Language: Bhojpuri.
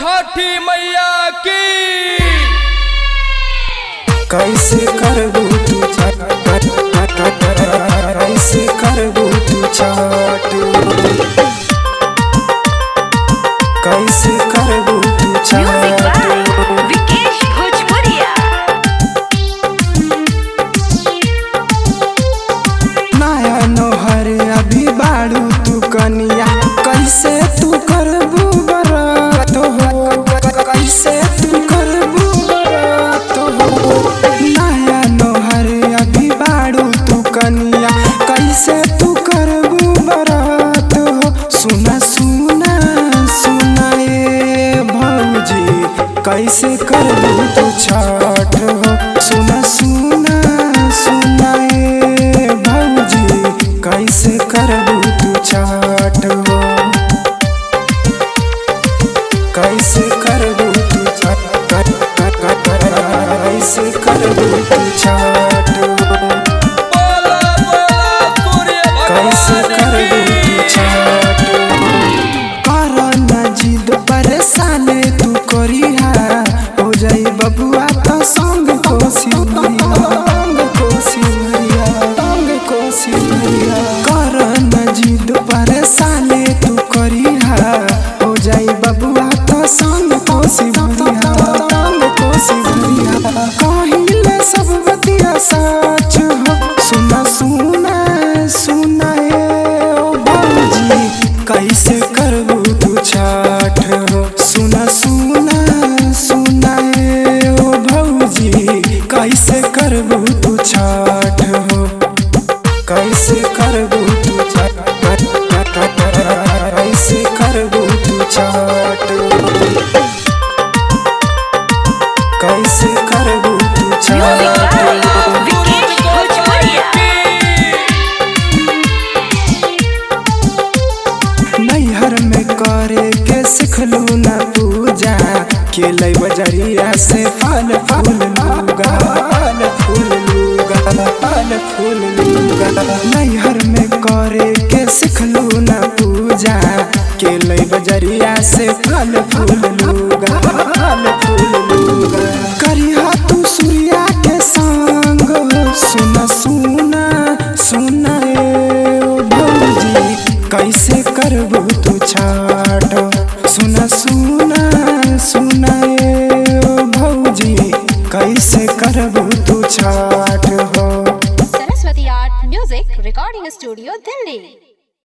छठी मैया की। कैसे करबू तू कैसे करबू तू छठ, कैसे करबू तू Music Chhath. by Vikesh Bhojpuria. नया नोहर अभी बाड़ू तू कनिया, कैसे तू करबू बरात हो, कैसे तू करबू बरात हो। नया नोहर अभी बाड़ू तू कनिया, कैसे तू करबू बरात हो। सुना सुना सुना ए भौजी, कैसे करबू तू छठ हो। सुना सुना सुना ए भौजी, कैसे करबू तू छठ हो। कैसे करबू तू छठ, कैसे करबू तू छठ हो। बोला बोला सूर्य कैसे भगवान करबू तू की। छठ। कर ना जिद परेशान तू करिहा, हो जाई बबुआ तो संग कोसी भरिया, संग कोसी भरिया, संग कोसी भरिया। कर ना जिद परेशान तू करिहा, हो जाई बबुआ तो संग कोसी भरिया, संग कोसी भरिया। कहिले सब बतिया सच हो। सुना सुना सुना ए ओ भौजी, कैसे करबू तू छठ हो। सुना सुना सुना ए ओ भौजी, कैसे करबू तू छठ हो। कैसे करबू तू छठ, कैसे करबू तू छठ, कैसे करबू तू Music Chhath. by Vikesh Bhojpuria. नैहर में करे के सिखलू ना पूजा, केले बजरिया से फल फूल लूगा, फल फूल लूगा, फल फूल लूगा। नैहर में करे के सिखलू ना पूजा, केले बजरिया से फल फूल लूगा, फल फूल लूगा। करिहा तू सूर्या के संग हो। सुना सुना सुना ए ओ भौजी, कैसे करबू तू छठ। सुना सुना सुना ए ओ भौजी, कैसे करबू तू छठ हो। Saraswati Art Music Recording Studio, Delhi.